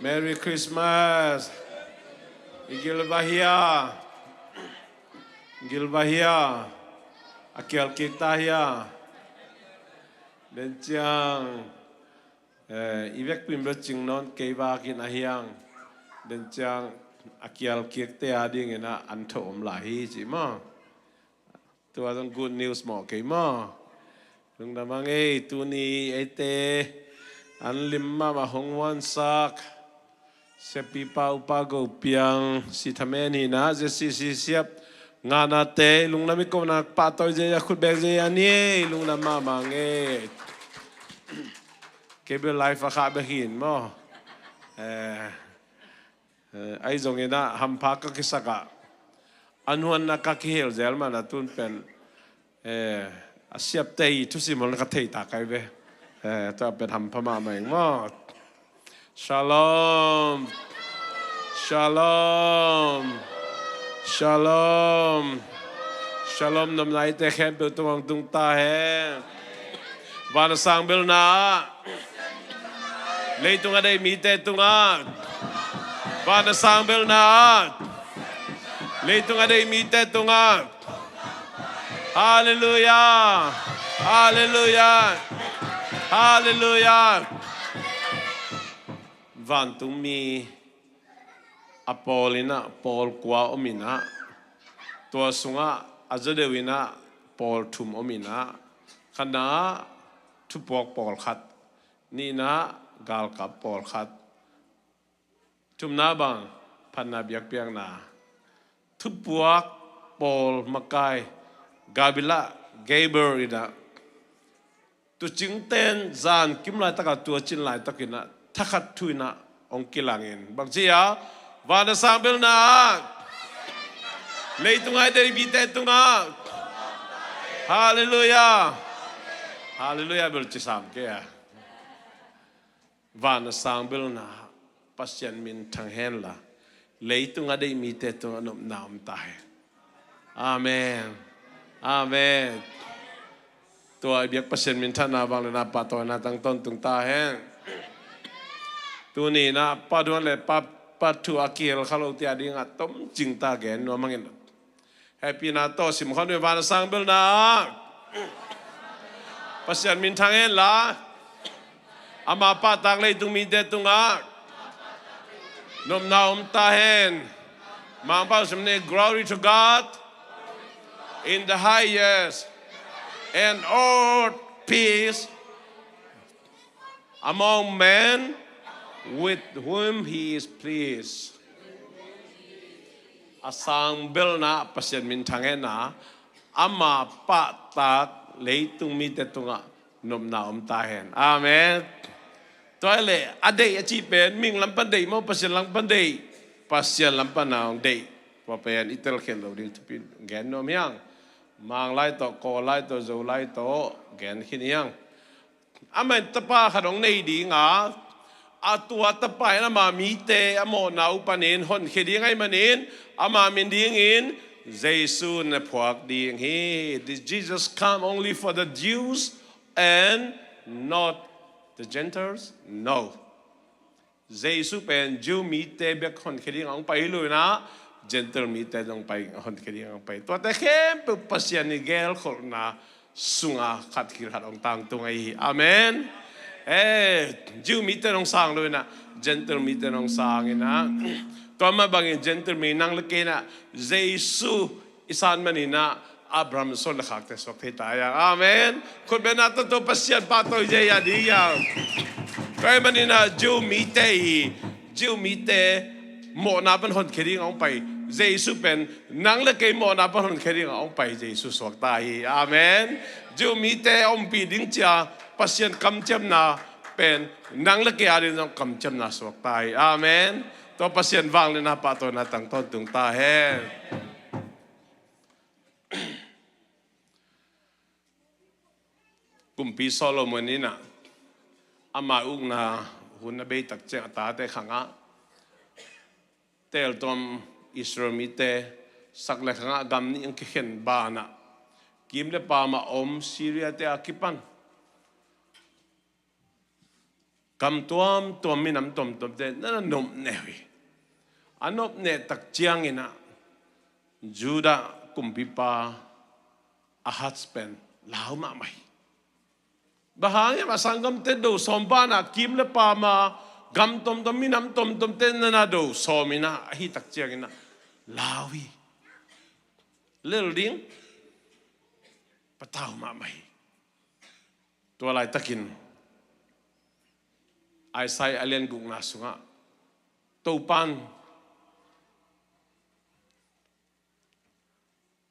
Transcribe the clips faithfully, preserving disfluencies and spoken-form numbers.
Merry Christmas. I gil va hia? Gil va hia? A kial kik ta hia? Den ciang, eh, i vekpi in bel cing nawn kei vak in a hiang. Den ciang a kial kik te a dingin ah an tho om lai hi ci maw? Tua zong good news mawh kei maw? Lungdam a ngei, tuni eite an lim mahmah hong huansak siapipa Upa Go Piang, si thamen hi na, Z C C siap nganate, lungdam i kohna pahtawi zei a khut bek zei a ni ei, lungdam mahmah ngei. Kei bel life a khah bek hi in maw? Eh, Eh, ahi zongin ah hampha ka kisak ah a nuanna ka kihel zel man a tun pen, eh, a siapte i thusim hon ka thei ta kai ve. Eh, tua pen hampha mahmah ing maw? Shalom. Shalom. Shalom. Shalom nopna eite khempeuh tungah hong tung ta hen. Van a sang belna ah, leitung a deih mite tungah. Van a sang belna ah, leitung a deih mite tungah. Halleluiah. Halleluiah. Halleluiah. Vantungmi a pawl in ah, pawl kua om in ah, tua sungah a zaw deuh in ah pawl thum om in ah, khatna ah thupuak pawlkhat, nihna ah galkap pawlkhat, thumna bang phatna biakpiakna. Thupuak pawl makai Gabriel, Gabriel in ah, tuucingte in zan kim laitak a tuucin laitakin ah thakhat thu in ah hong kilangin, bangci a, van a sang belna ah, leitung a deih mite tungah. Halleluiah. Halleluiah bel ci sam kei a. Van a sang belna, Pasian min thang henla, leitung a deih mite tungah nopna om ta hen. Amen. Amen. Tua i biak Pasian minthanna vangliatna pahtawina tang tawntung ta hen. Tuni in ah Part one le Part, Part two a kihel kha lote a dingah tomcing ta gen nuam hangin, hehpihna tawh simkhawm ni. Van a sang belna ah, Pasian min thang henla, ama pahtak leitung mite tungah nopna om ta hen. Mangpau sim ni. Glory to God in the highest, and earth peace among men with whom he is pleased. A sang belna Pasian min thang henla, ama pahtak leitung mite tungah nopna om ta hen. Amen. Tua hi leh a deih a cih pen mihing lam pan deih maw, Pasian lam pan deih? Pasian lam pan a hong deih. Tua pen i telkhial loh ding thupi gen nuam hi hang. Mang lai tawh, Kawl lai tawh, Zo lai tawh gen khin hi hang. Amah in tapa khat hong nei ding a, a tua tapa in ama mite a mawhna uh panin honkhia ding ahih manin, ama min dingin Jesu na phuak ding hi. Did Jesus come only for the Jews and not the Gentiles? No. Jesu pen Jew mite bek honkhia dingin hong pai hi lo in ah, Gentile mite zong pai, honkhia dingin hong pai. Tuate khempeuh Pasian i gelkholhna sunga khat khit khat hong tangtung ahi hi. Amen. Eh, Jew mite hong sang lo in ah, Gentile mite hong sang in ah. Tua mah bangin Gentile mi nang le kei in ah, Jesu i san manin ah Abraham suan le khakte suak thei ta hi hang. Amen. Khutbetna tawh tawh Pasian pahtawi zia a ding hi hang. Tua ahih manin ah Jew mite hi, Jew mite mawhna pan honkhia dingin hong pai. Jesu pen nang le kei mawhna pan honkhia dingin hong pai Jesu suak ta hi. Amen. Jew mite a ompih ding ci a Pasian kamciamna pen nang le kei a dingin zong kamciamna suak ta hi. Amen. Tua Pasian vangliatna pahtawina tang tawntung ta hen. Kumpi Solomon in ah, ama ukna hun a bei tak ciang a tate khangah, teeltuam Israel mite sak le khangah gam nih hong kikhen banah, kim le paam a om Syria te a kipan gam tuamtuam, minam tuamtuamte na na nopneh uh hi. A nopneh tak ciangin ah Judah kumpipa Ahaz pen lau mahmah hi. Bang hang hiam? A sanggamte do sawm banah kim le paam a gam tuamtuam, minam tuamtuamte na na do sawm in ah, ahi tak ciangin ah lau hi. Lel ding, patau mahmah hi. Tua laitakin Isaiah a lian gukna sungah Topan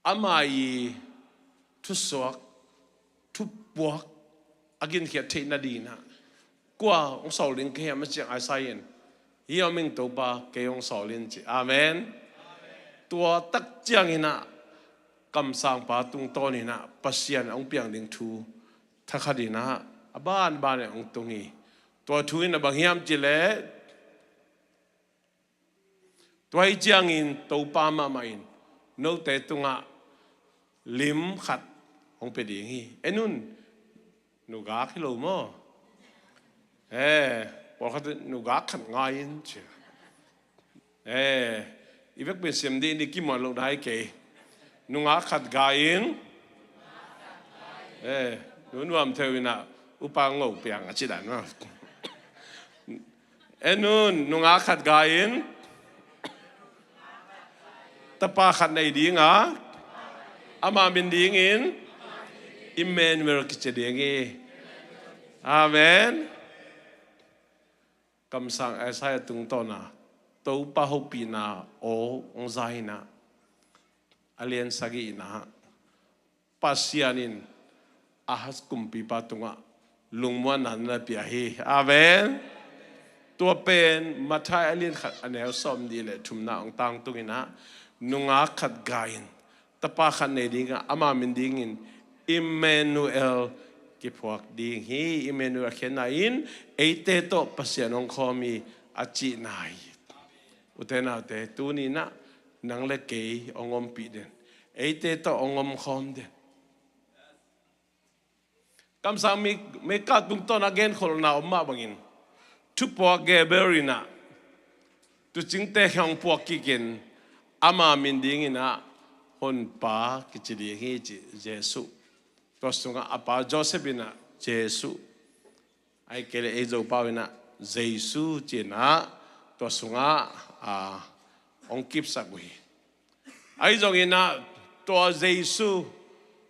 ama i thusuak, thupuak a ginkhiat theih nadingin ah kua hong sawl ding ka hiam a ciang Isaiah in, hi om ing Topa, kei hong sawl in ci. Amen. Tua tak ciangin ah kamsangpa tungtawnin ah Pasian hong piang ding thu thakhatin ah a banban in hong tung hi. Tua thu in ah bang hiam cih leh, tua hi ciangin Topa mahmah in note tungah lim khat hong pia ding hi. En un, nugak hi lo maw? Eh, pawlkhat in nugak khat ngai in ci. Eh, i vekpi in siam dih ni, kimuan loh nai kei. Nungak khat gai in. Eh, nu nuam theu in ah upa ngo piang a ci dan maw? En un, nungak khat gai in, tapa khat nei ding a, ama min dingin Emmanuel kici ding hi. Amen. Kamsang Isaiah tungtawn a Topa hopihna aw hong za in ah, a lian sagihna ah Pasian in Ahaz kumpipa tungah lungmuanna na pia hi. Amen. Tua pen Matthai a lian khat a neu sawmnih le thumna hong tangtung in ah, nungak khat gai in, tapa khat nei ding a, ama min dingin Emmanuel kiphuak ding hi. Emmanuel a khiatna in eite tawh Pasian hong khawm hi a cihna hi. Ute naute, tuni in ah nang le kei hong ompih den, eite tawh hong omkhawm den. Kamsang Mi-, Mika tungtawn a genkholhna om mah bangin, thupuak Gabriel in ah tuucingte kiang hong puak kikin, ama min dingin ah Honpa kici ding hi ci, Jesuh. Tua sungah a pa Joseph in ah Jesuh, ahih kei leh ei Zopau in ah Jesu ci in ah tua sungah, a, hong kipsak uh hi. Ahi zongin ah tua Jesu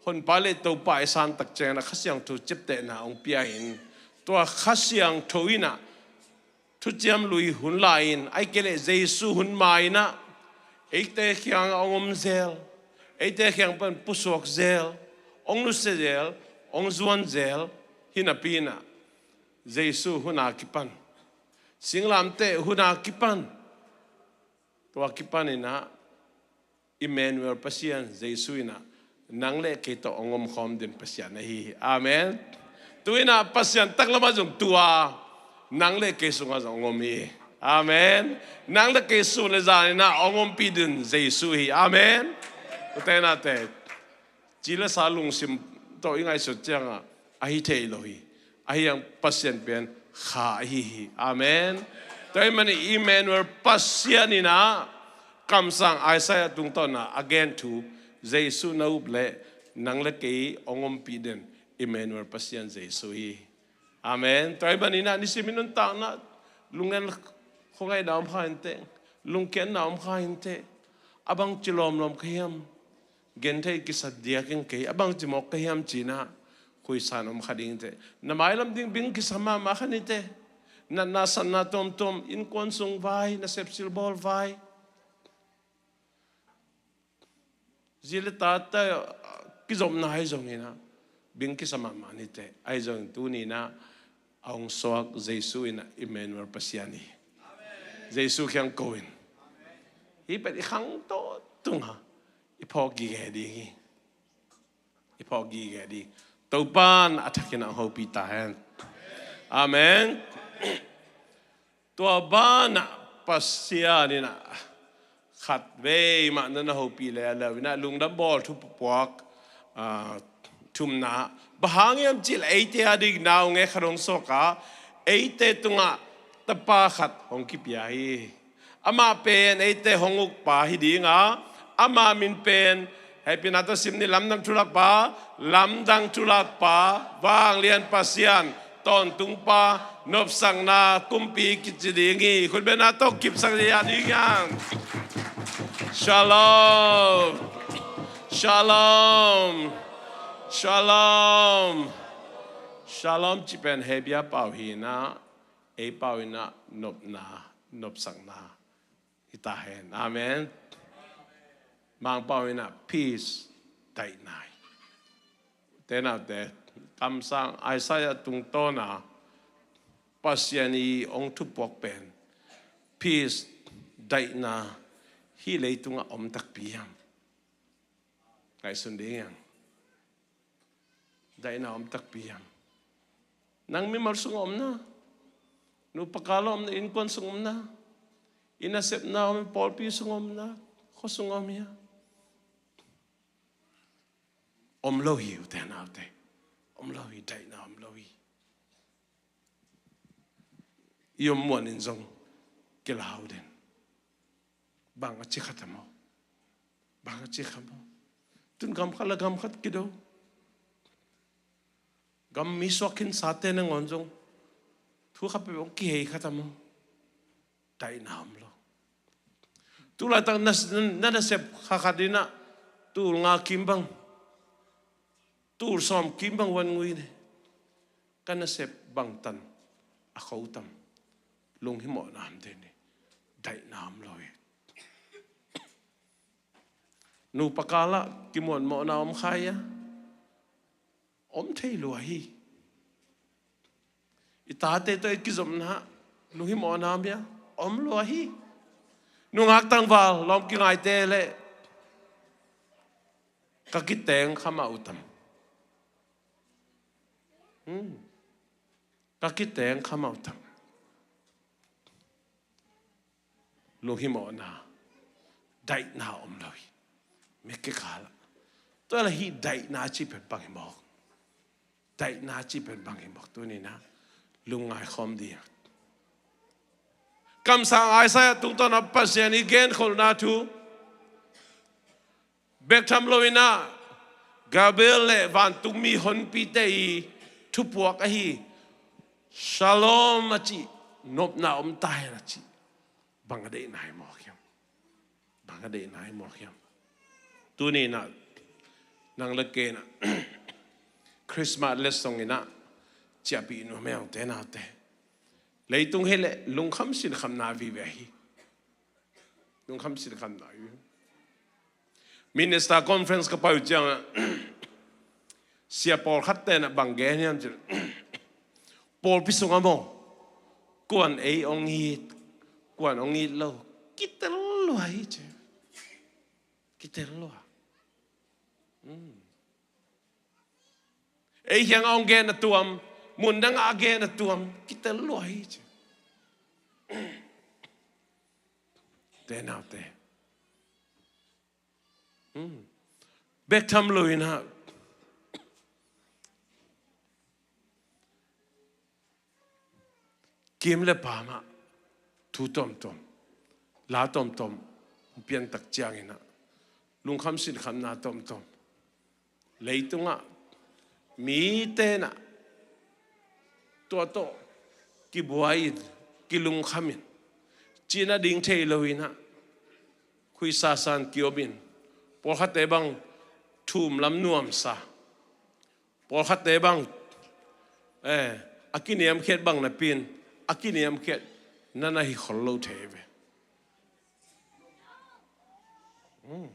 Honpa le Topa i san tak ciangin ah Kha Siangtho ciaptehna hong pia in, tua Kha Siangtho in ah Thuciam Lui hun la in, ahih kei leh Jesu hun ma in ah eite kiangah hong om zel, eite kiang pan pusuak zel, hong nusia zel, hong zuan zel hi napi in ah, Jesu hun a kipan, singlamteh hun a kipan, tua kipan in ah Emmanuel Pasian, Jesu in ah nang le kei tawh hong omkhawm den Pasian ahi hi. Amen. Tu in ah Pasian taklamah zong tu a, nang le kei sungah zong hong om hi. Amen. Nang le kei sun le zan in ah hong ompih den Jesu hi. Amen. Ute naute, ci le sa lungsim tawh i ngaihsut ciangah ahi thei lo hi. Ahi hang Pasian pen Kha ahi hi. Amen. Tua ahih manin Emmanuel Pasian in ah kamsang Isaiah tungtawn a a gen thu, Jesu na up leh nang le kei hong ompih den Emmanuel Pasian Jesu hi. Amen. Tua ahih manin ah nisim i nuntakna lunglen khuangaihna om kha inteh, lungkiatna om kha inteh. A bangci lawmlawm ka hiam? Genthei kisa diak ing kei, a bangci mawk ka hiam ci in ah khuisan om kha ding inteh. Na mailam ding bing kisa mahmah kha inteh. Natna satna tuamtuam, innkuan sung vai, nasep silbawl vai, zi le tate kizopna ahi zongin ah bing kisa mahmah inteh. Ahi zongin tuni in ah a hong suak Jesu in ah Emmanuel Pasian hi. Jesu kiang ko in. Hih pen i khang tawntung a i phawk gige ding hi. I phawk gige ding. Topan a thakin a hopih ta hen. Amen. Tua banah Pasian in ah khatvei mah na na hopih leuleu in ah lungdam bawl thu puak, ah, thumna. Bang hang hiam cih leh eite a ding na hong e kha dong suak a, eite tungah tapa khat hong kipia hi. Amah pen eite hong ukpa hi ding a, ama min pen, hehpihna tawh sim ni, lamdang thulakpa, lamdang thulakpa, vanglian Pasian, tawntungpa, nopsakna kumpi kici ding hi. Khutbetna tawh kipsak ding hi. Shalom. Shalom. Shalom. Shalom cih pen Hebrew pau hi a, ei pau in ah nopna, nopsakna hi ta hen. Amen. Mangpau in ah peace, daihna hi. Ute naute, kamsang Isaiah tungtawn a Pasian i hong thupuak pen peace, daihna, hih leitungah om takpi hiam? Ngaihsun ding hiam? Daihna om takpi hiam? Nang mimal sung om na, nupa kal om na, innkuan sung om na, i nasepna om, pawlpi sung om na, khua sung om hiam? Om lo hi, ute naute. Om lo hi, daihna om lo hi. I om muan in zong kilau den. Bang a ci khat a maw? Bang a ci khat maw? Tun gam khat la gam khat kido. Gam mi suak khin sate nangawn zong thu khat peuh hong kihei khat a maw? Daihna om lo. Tulaitak na, na, na nasep kha khat in ah tul nga kim bang, tul sawm kim bang van ngui ni. Ka nasep bangtan a kho tam? Lunghimawhna om den hi. Daihna om lo hi. Nupa kal ah kimuanmawhna om kha hia? Om thei lua hi. I tate tawh i kizopna lunghimawhna om hia? Om lua hi. Nungak tangval lawm kingaite leh ka kiteng kha mah uh tam? Hmm. Ka kiteng kha mah uh tam? Lunghimawhna, daihna om lo hi. Mik kikal ah. Tua leh hih daihna cih pen bang hi mawk? Daihna cih pen bang hi mawk? Tuni in ah lungngai khawm ding. Kamsang Isaiah tungtawn a Pasian i genkholhna thu bek tham lo in ah Gabriel le vantungmi honpite i thupuak ahi Shalom a cih, nopna om ta hen a cih. Bang a deihna hi mawk hiam? Bang a deihna hi mawk hiam? Tuni in ah nang le kei in ah Christmas letsong in ah ciahpih nuam hi hang, ute naute. Leitung hi leh lungkham sinkhamna vive hi. Lungkham sinkhamna hi. Minister conference ka pai uh ciangah sia pawlkhat ten ah bang gen hiam cih leh, pawlpi sungah maw, kuan ei hong it, kuan hong it lo, kitel lua hi ci. Kitel lua. Hmm. Ei kiangah hong gen a tuam, mun dangah a gen a tuam, kitel lua hi ci. Ute naute. Hmm. Bek tham lo in ah kim le paam ah thu tawmtawm, la tawmtawm piantak ciangin ah lungkham sinkhamna tawmtawm, leitungah mite in ah tua tawh kibuai-in, kilungkham-in, cina ding thei lo in ah khuisasa-in kiom in, pawlkhatte bang thum lam nuamsa, pawlkhatte bang, eh, a kiniamkhiat bang napi-in a kiniamkhiat na na hi khol lo thei ve. Hmm.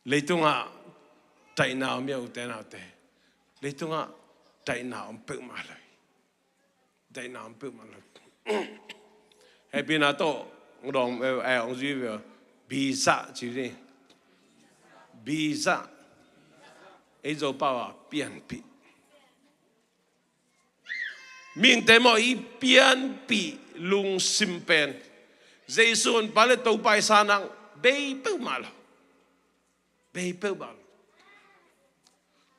Leitungah daihna om hia, ute naute? Leitungah daihna om peuhmah lo hi. Daihna om peuhmah lo hi. Hehpihna tawh hong dawng, eh, hong zui ve. Biza ci ni. Biza. Ei Zopau ah pianpih. Mihingte maw, i pianpih lungsim pen Jesu honpa le Topa i sa nang bei peuhmah lo. Bei peuhmah lo.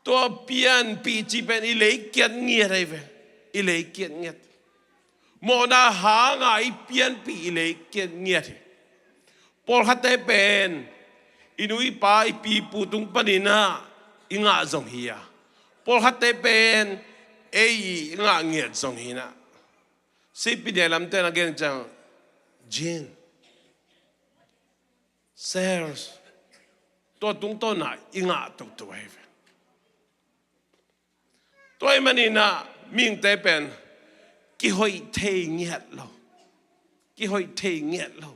Tua pianpih cih pen i lei kiat ngiat ahi ve. i lei kiat ngiat. Mawhna hanga i pianpih i lei kiat ngiat hi. Pawlkhatte pen i nu i pa i pi pu tung paninah i ngah zong hi a, pawlkhatte pen ei i ngah ngiat zong hinah. Sipi ne lamte na gen ciang gene, cells, tua tungtawna i ngah toto ahi ve. Tua ahih maninah mihingte pen kihoih thei ngiat lo. Kihoih thei ngiat lo.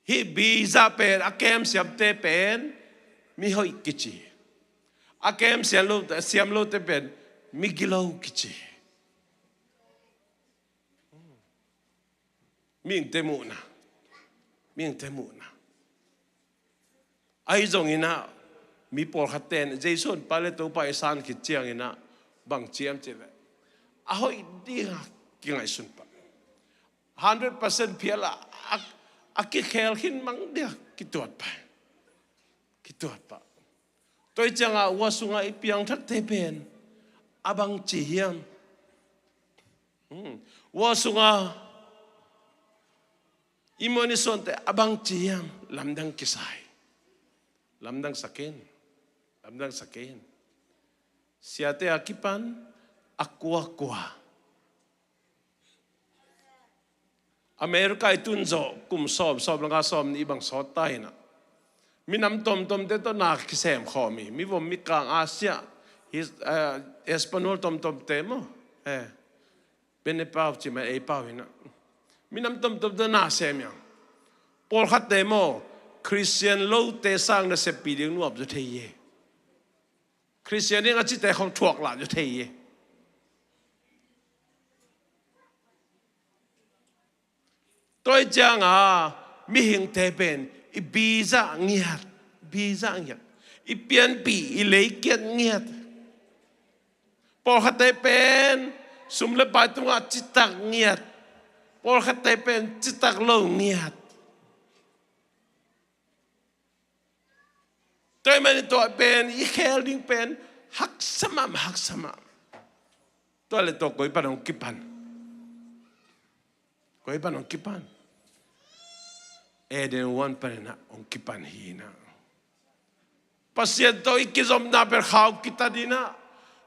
Hih biza pen a kem siamte pen mihoih kici. A kem siam lo, siam lote pen migilo kici. Mihingte muhna. Mihingte muhna. Ahi zonginah mi pawlkhatte in Jesu in Pilate topa i san khit cianginah bang ciam cileh a hoih dinga kingaihsun pah. Hundred percent phial a, a, a kikhel khin mang dia kituat pah. Kituat pah. Tua hi cianga ua sunga i piangthakte pen a bang ci hiam? Hmm. Ua sunga i muan i suante a bang ci hiam? Lamdang kisai. Lamdang sakin. Lamdang sakin. Siate a kipan a kuakua. America i tun zawh kum sawm, sawm le nga, sawm nih bang sawt ta hinah. Minam tomtomte tawh na kisem khawm hi. Mivom, mikang, Asia, his, eh, Espanol tomtomte maw. Eh. Bene pau ci mai ei pau hinah. Minam tomtomte na sem hiang. Pawlkhatte maw Khristian lote sang na seppi ding nuam zaw thei hi. Khristian ding a cite khong thuak lah zaw thei hi. Tua hi cianga mihingte pen i biza ngiat, biza ngiat, i pianpih i lei kiat ngiat. Pawlkhatte pen sum le pai tungah citak ngiat. Pawlkhatte pen citak lo ngiat. Tua ahih manin tua pen i khel ding pen haksa mahmah, haksa mahmah. Tua le tua koi pan hong kipan? Koi pan hong kipan? Eden huan paninah hong kipan hinah. Pasian tawh i kizopna pen khau kitat inah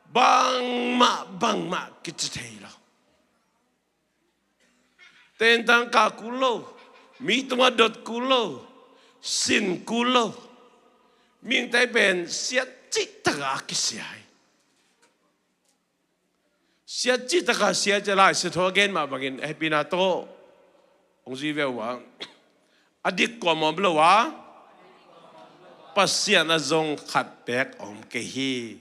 bangmah bangmah kici thei lo. Tentang kah kul lo, mi tungah dot kul lo, sin kul lo. Mihingte pen siat cihtaka a kisia hi. Siat cihtaka sia cia Lai Siangtho a gen mah bangin hehpihna tawh hong zui ve uh a, a dik kuamah om lo a, Pasian a zong khat beek a om kei hi.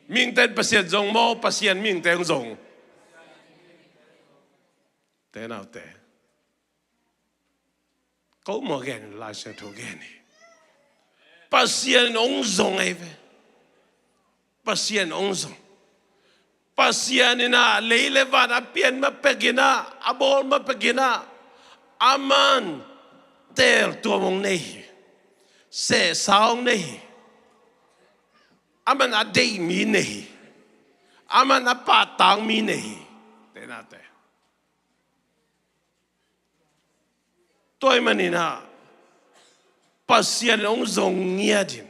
Mihingte in Pasian zong maw, Pasian mihingte hong zong? Te naute, ko maw gen, Lai Siangtho gen hi. Pasian in hong zong ahi ve. Pasian hong zong. Pasian inah lei le van a pian ma pekinah, a bawl ma pekinah, aman teeltuam hong nei hi. Sehsa hong nei hi. Aman a deih mi nei hi. Aman a pahtang mi nei hi. Te naute, tua ahih maninah Pasian in hong zong ngiatin,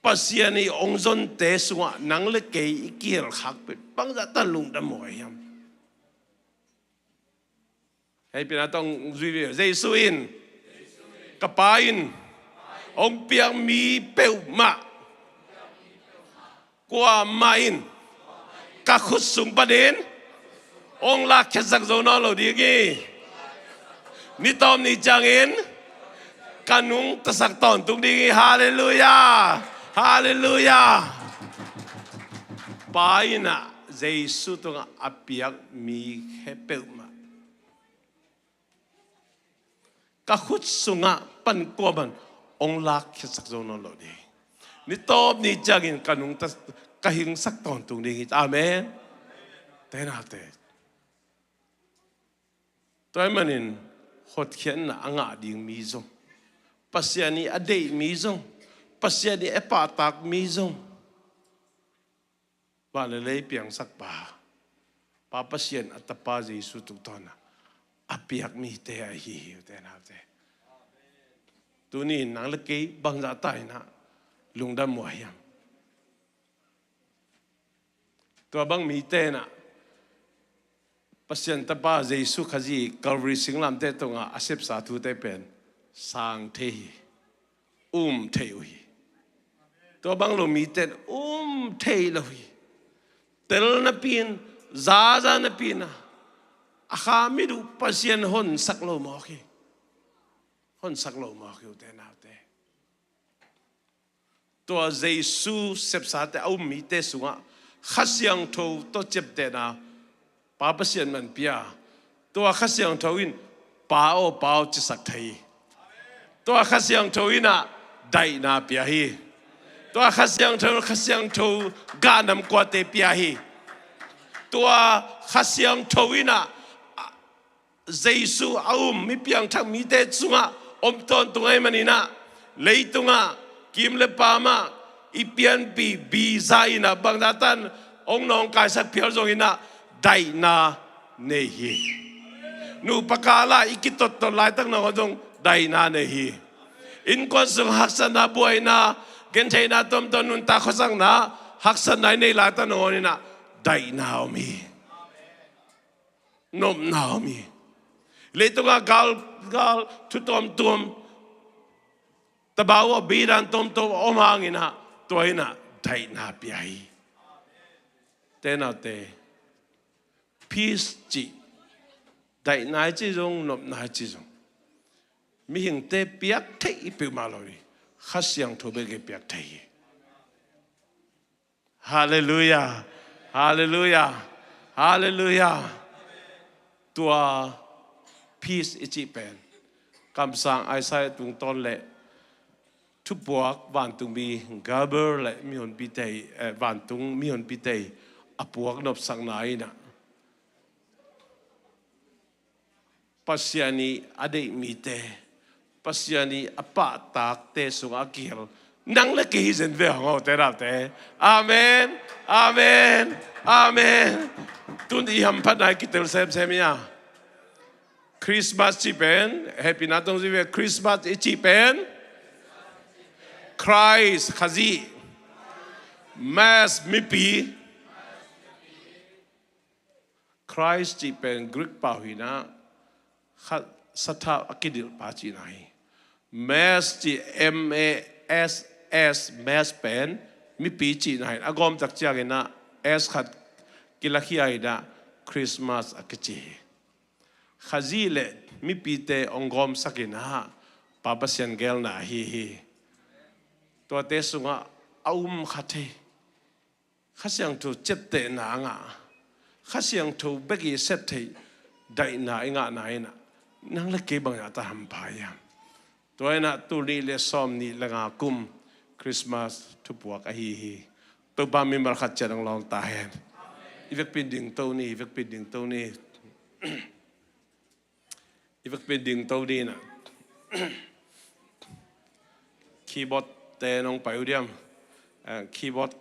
Pasian i hong zonte sungah nang le kei i kihelkhak pen bangzah tan lungdam maw hiam? Hehpihna tawh hong zui ve. Jesu in, ka Pa in hong piak mi peuhmah, kuamah in ka khut sung panin hong lakkhiatsak zo nawn lo ding hi. Ni tawp ni ciangin ka nungtasak tawntung ding hi. Halleluiah. Halleluiah. Pa inah Jesu tungah a piak mi he peuhmah ka khut sungah pan kuamah in hong lakkhiatsak zo nawn lo ding. Ni tawp ni ciangin ka nungta, ka hingsak tawntung ding hi. Amen. Te naute, tua ahih manin hotkhiatna a ngah ding mi zong, Pasian i a deih mi zong, Pasian i a pahtak mi zong van le lei piangsak pa, Pa Pasian a Tapa Jesu tungtawna a piak mite ahi hi, ute naute. Tuni in nang le kei bangzah ta in ah lungdam uh a hiam? Tua bang mite in ah Pasian Tapa Jesu Khazih Calvary singlamteh tungah a sepsa thute pen sang thei hi, um thei uh hi. Tua bang lo mite in um thei lo hi. Tel napi in, zaza napi in ah, a kha mit uh Pasian honsak lo mawk hi. Honsak lo mawk hi, ute naute. Tua Jesu sepsate a um mite sungah Kha Siangtho tawh ciaptehna Pa Pasian man pia. Tua Kha Siangtho in, "Pa aw, Pa aw," cisak thei hi. Tua Kha Siangtho in ah daihna pia hi. Tua Kha Siangtho, Kha Siangtho gahnam kuate pia hi. Tua Kha Siangtho in ah Jesu a um mi piangthak mite sungah om tawntung ahih manin ah, leitungah kim le paam ah i pianpih biza in ah bangzah tan hong nawngkaisak phial zongin ah daihna nei hi. Nupa kal ah i kitottot laitak nangawn zong daihna nei hi. Innkuan sung haksatna, buaina, gentheihna, tuamtuam nuntak khuasakna, haksatna i neih laitak nangawn in ah daihna om hi. Nopna om hi. Leitungah gal, gal thu tuamtuam, tabau a bidan tuamtuam a om hangin ah, tua in ah daihna pia hi. Ute naute, peace cih, daihna i cih zong, nopna i cih zong, mihingte piak theih i peuhmah lo hi. Kha Siangtho bek i piak thei hi. Halleluiah. Halleluiah. Halleluiah. Tua peace i cih pen kamsang Isaiah tungtawn le thupuak vantungmi Gabriel le mihonpite, eh, vantung mihonpite a puak nopsakna in ah, Pasian i a deih mite, Pasian i a pahtakte sungah a kihel nang le kei hi zen ve hong, ute naute. Amen. Amen. Amen. Tun i hamphatna i kitel semsem hi a. Christmas cih pen, happy na tong zi ve, Christmas i cih pen Christ, Khazih. Mass, mipi. Christ cih pen Greek pau hi in ah, kha, sathau a kidilh pa cihna hi. Mass cih, M A S S, Mass pen mipi cihna hi. A gawm tak ciangin ah S khat kilakhia in ah Christmas a kici hi. Khazih le mipite hong gawmsak in ah Pa Pasian geelna ahi hi. Tuate sungah a um kha thei, Kha Siangtho ciaptehna a ngah, Kha Siangtho bek i sep theih daihna i ngahna in ah, nang le kei bangzah ta hampha hiam? Tua in ah tul nih le sawmnih le nga kum Christmas thupuak ahi hi. Topa mimal khat ciat hong lawng ta hen. I vekpi in dingto ni, i vekpi in dingto ni. I vekpi in dingto ni in ah. Keyboard te nong pai uh diam. Eh, keyboard,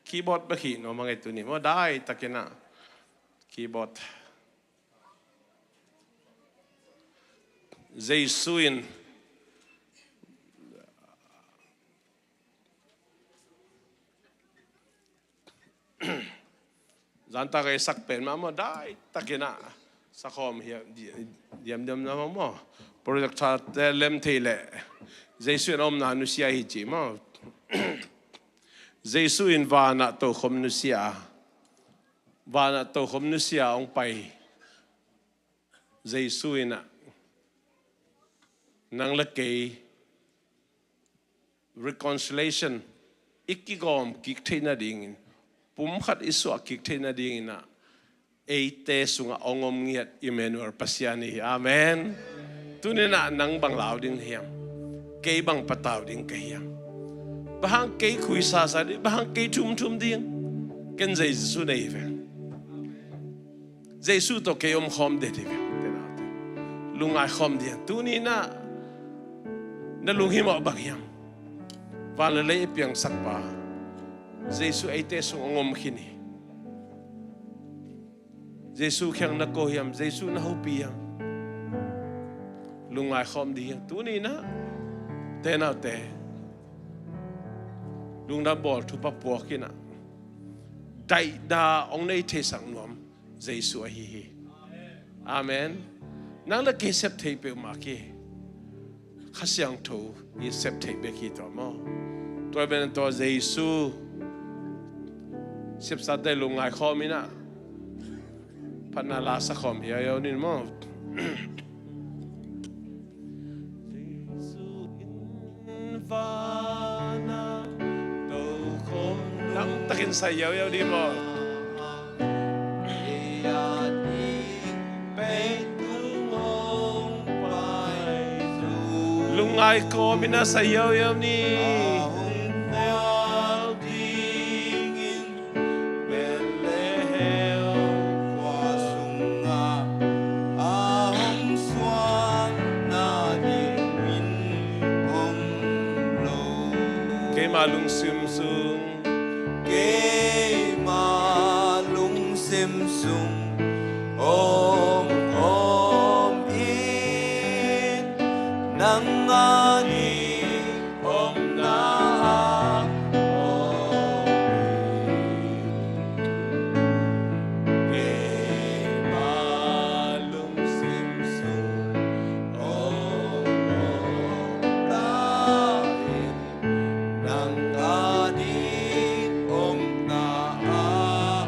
keyboard bek hi nuam a ngei tuni maw, daitakin ah. Keyboard. Jesu in zanta kei sak pen mahmah, daitakin ah sakhawm hiam, diamdiam na maw. Projector te lem thei leh Jesu in a omna nusia hi ci maw. Jesu in vanah tokhom nusia a, vanah tokhom nusia hong pai Jesu in ah nang le kei reconciliation i kigawm kik theih nadingin, pumkhat i suah kik theih nadingin ah, eite sungah hong om ngiat Emmanuel Pasian hi. Amen. Tuni in ah nang bang lau ding hiam? Kei bang patau ding ka hiam? Bang hang kei khuisasa ding? Bang hang kei thumthum ding? Ken Jesu nei ve. Jesu tawh kei om khawm det hi ve. Lungngai khawm ding. Tuni in ah na lunghimawh bang hiam? Van le lei i piangsak pa Jesu eite sung hong om khin hi. Jesu kiang na ko hiam? Jesu na hopih hiam? Lungngai khawm ding hiam? Tuni in ah, te naute, lungdam bawl thupha puak in ah, daihna hong nei theisak nuam Jesu ahi hi. Amen. Nang le kei sep thei peuhmah kei, Kha Siangtho i sep thei bek hi tua maw? Tua ben tua Jesu sepsate lungngai khawm in ah, phatna la sa khawm hiau hiau ni maw? Lamtakin sa hiau hiau ni maw? Lungngai khawm in ah sa hiau hiau ni. Keima lungsim sung, keima lungsim sung om om in, nang a ding omna ah om in. Keima lungsim sung om om ta in, nang a ding omna ah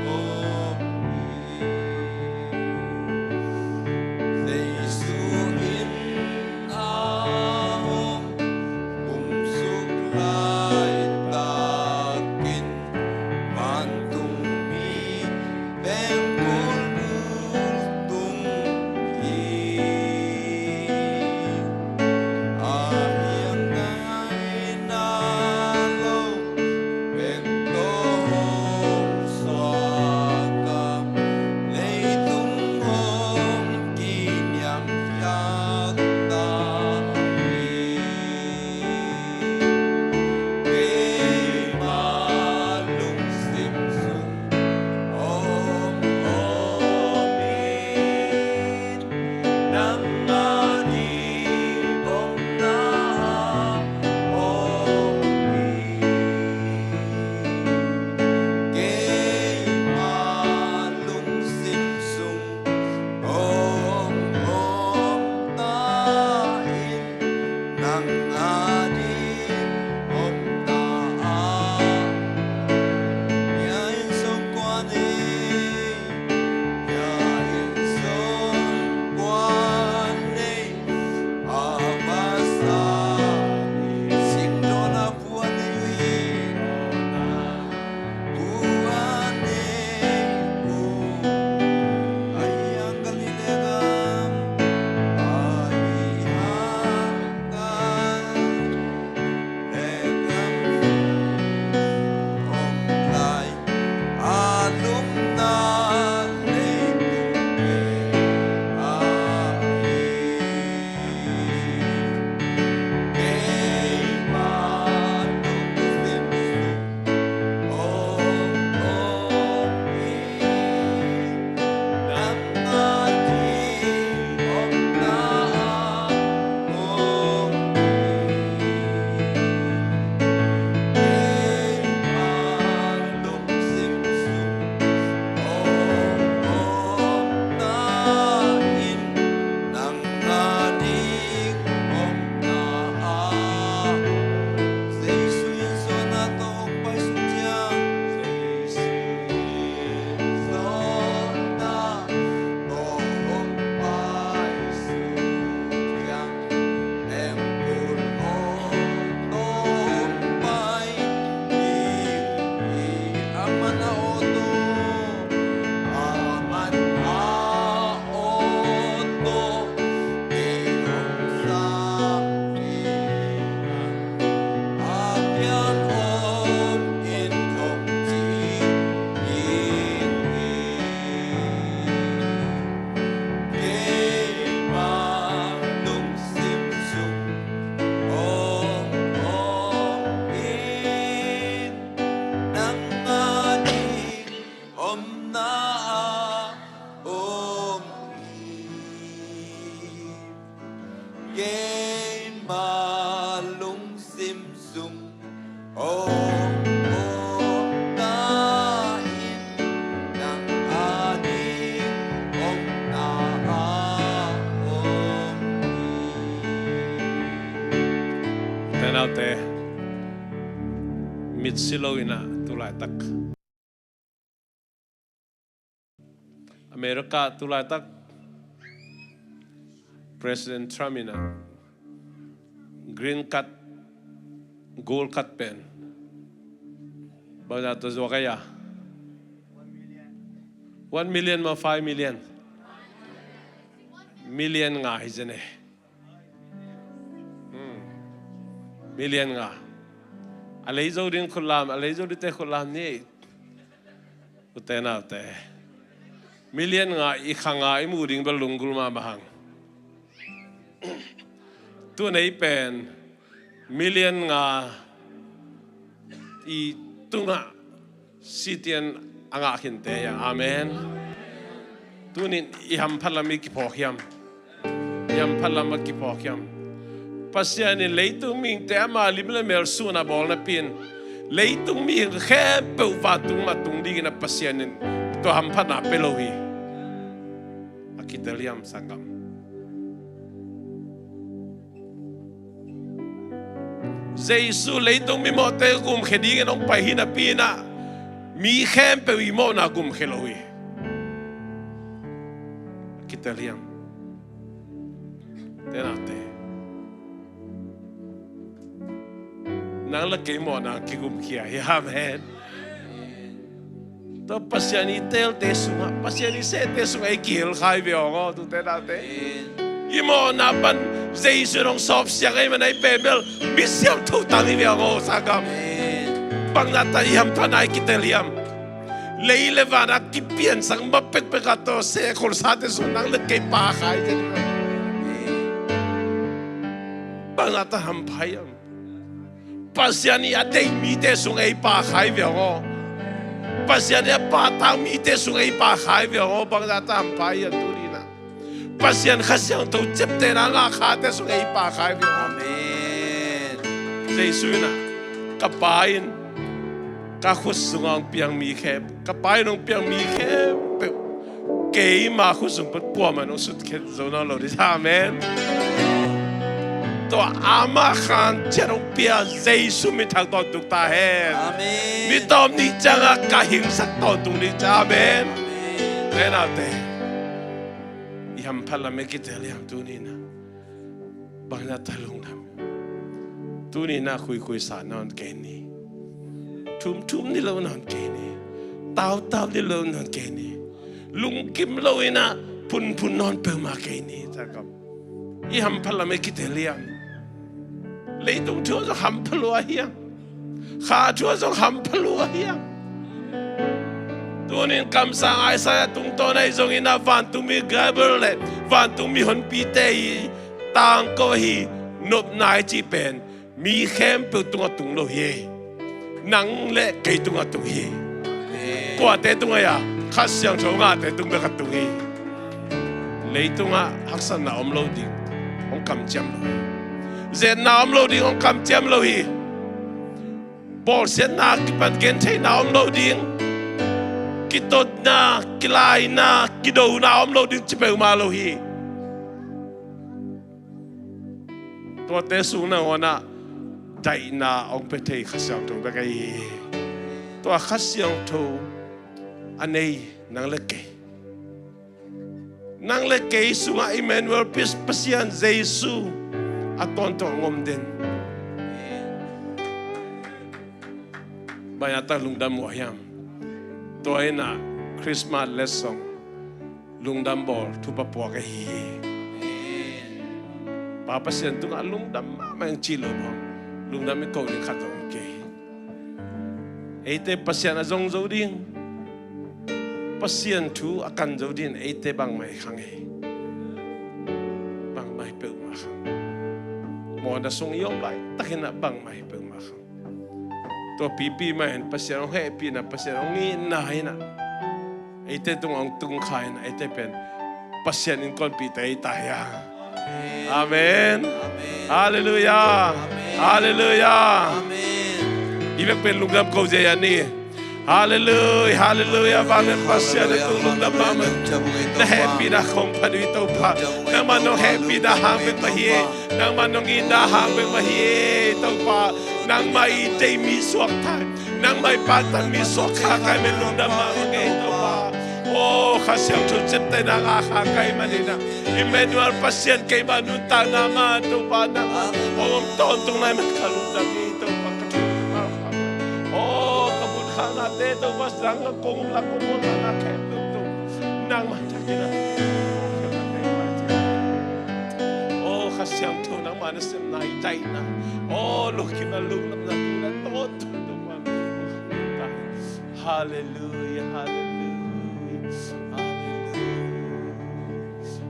om in. Jesu in a hong kumsuk laitakin, vantungmi pengkul bultung hi. A hiang ngai na lo bek tawh hong suak a, leitung hong kiniamkhiat ta hi. Keima lungsim sung om om in, nang a ding omna ah om in. Keima lungsim sung om om ta in, nang a ding omna ah. Hia in sung kua nei, hia in sung kua nei, a va sa ni. Singdawn a vua nei uh hi. Nang a ding omna ah, Jesu in zawn a tawh hong paisuk ciang, Jesu in zawn a tawh hong paisuk ciang, temple hong tawh hong pai hi. Aman a aw tawh, aman a aw tawh kei hong sam hi. A kiang om in hong ci ding hi. Keima lungsim sung om om si lo in ah, tu laitak America, tu laitak President Trump in ah green card, gold card pen bangzah tawh zuak a hia? One million maw, five million? Million nga hi zen e. Hmm. Million nga. A lei zo ding khut lam, a lei zo dingte khut lam ni. Ute naute, million nga i khang a i muh ding bel lunggulh mahmah hang. Tu nei pen million nga i tungah sitian a ngah khinte ia. Amen. Tunin i hamphat lam i kiphawk hiam? I hamphat lam a kiphawk hiam? Pasian in leitung mihingte ama lim le mel sungah a bawl napi in, leitung mihing khempeuh vantung mah tung dingin a Pasian in tua hamphatna pia lo hi. A kitel hiam, sanggam? Jesu leitung mimawhte gumkhia dingin hong pai hi napi in ah, mi khempeuh i mawhna gumkhia lo hi. A kitel hiam? Ute naute, nang le kei mawhna kigumkhia hi. Amen. Tua Pasian i teelte sungah, Pasian i sehte sungah i kihel kha hi ve hong aw, tute naute. I mawhna pan Jesu in hong sawpsiang ahih manin i pen bel mi siangtho tang hi ve hong aw, sanggam. Bangzah ta i hamphatna i kitel hiam? Lei le van a kipiansak mah pekpek a tawh seh kholsate sungah nang le kei pha kha hi zen. Bangzah ta hampha hiam? Pasian i a deih mite sungah ei pha kha hi ve hong aw. Pasian i a pahtak mite sungah ei pha kha hi ve hong aw. Bangzah ta hampha hiam tuni in ah? Pasian Kha Siangtho ciaptehna ngah khate sungah ei pha kha hi ve hong aw. Amen. Jesu in ah, ka Pa in ka khut sungah hong piang mi khempeuh, ka Pa in hong piang mi khempeuh keima khut sung pan kuamah in hong sutkhia zo nawn lo ding hi. Amen. Tua amah khan ciat hong pia Jesu min thang tawntung ta hen. Amen. Mi tawm nih ciangah ka hingsak tawntung ding hi. Amen. Amen. Ute naute, i hamphat lam i kitel hiam tuni in ah? Bangzah ta lungdam? Tuni in ah khuikhuisa nawn kei ni. Thumthum ni lo nawn kei ni. Tautau ni lo nawn kei ni. Lungkim lo in ah phunphun nawn peuhmah kei ni. Jakob, i hamphat lam i kitel hiam? Leitung thu ah zong hampha lua hiam? Kha thu ah zong hampha lua hiam? Tunin kamsang Isaiah tungtawn ahi zongin ah vantungmi Gabriel le vantungmi honpite i tangko ahi nopna i cih pen mi khempeuh tungah tung lo hi. Nang le kei tungah tung hi. Kuate tungah ia? Kha Siangtho ngahte tungah ka tung hi. Leitungah haksatna om lo ding, hong kamciam lo hi. Zetna om lo ding, hong kamciam lo hi. Bawlsiatna kipan gentheihna om lo ding. Kitotna, kilaina, kidona om lo ding ci peuhmah lo hi. Tuate sung nangawnah daihna hong pia thei Kha Siangtho bek ahi hi. Tua Kha Siangtho a nei nang le kei, nang le kei sungah Emmanuel, Pasian Jesu a tawntung hong om den. Bangzah ta lungdam uh hiam? Tua in ah Christmas letsong lungdam bawl thupha puak ahi hi. Pa Pasian tungah lungdam mahmah ing ci lo bang, lungdam i ko ding khat zong kei. Eite Pasian a zong zo ding, Pasian thu a kan zo ding eite bangmah i khang hi. Bangmah i peuhmah khang. Mawhna sung i om laitakin ah bangmah i peuhmah khang. Tua pipi mah in Pasian hong hehpihna, Pasian hong itna in ah eite tungah hong tung kha in ah eite pen Pasian innkuanpihte hi ta hi a. Amen. Amen. Halleluiah. Amen. Halleluiah. Amen. I bek pen lungdam ko zia ni. Halleluiah, halleluiah. Vanglian Pasian, na tung lungdam mahmah. Na hehpihna khong pha uh hi Topa. Nangmah nong hehpihna hang bek mah hi. Nangmah nong itna hang bek mah hi Topa. Nangmah i deih mi suakta hi. Nangmah i paktat mi suak kha ka hi man, lungdam mahmah ing ei Topa. O Kha Siangtho, ciaptehna ngah kha ka hi man in ah, Emmanuel Pasian keimah nuntakna mah Topa nangmah hong om tawntung na hi man ka lungdam hi Topa, ka thu ka kha. O ka mun khahnate Topa, sang ka kong lam kong muanna khempeuh Topa nangmah thakin ah, o Kha Siangtho, nangmah nasepna i taina, o lungkimna, lungdamna tu le tawntung Topa. Halleluia, halleluia, halleluia,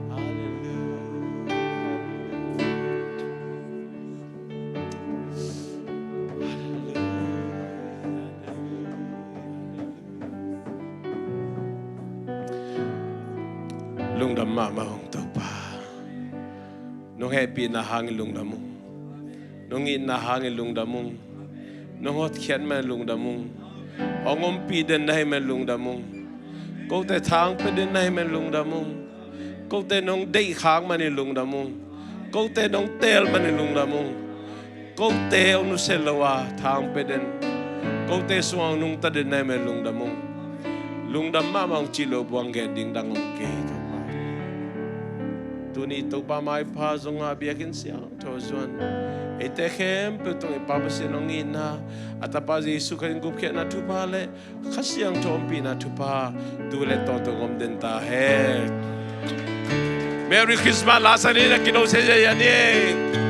halleluia. Lungdam mahmah ung Topa. Nong hehpihna hangin lungdam ung. Nong itna hangin lungdam ung. Nong hotkhiat manin lungdam ung. Hong ompih den na hi manin lungdam ung. Kote thang pia den na hi manin lungdam ung. Kote nong deih khak manin lungdam ung. Kote nong teel manin lungdam ung. Kote hong nusia lo a thang pia den, kote sungah hong nungta den na hi manin lungdam ung. Lungdam mahmah ung cih lo buang gen ding dang om kei Topa. Tuni Topa maipha zong a biakinn siangtho zuan, eite khempeuh tungah i Pa Pasian hong itna, a Tapa Jesuh Khazih gupkhiatna thupha le Kha Siangtho ompihna thupha tu le tawntung om den ta hen. Merry Christmas. Lasa ni na kino se ya ni.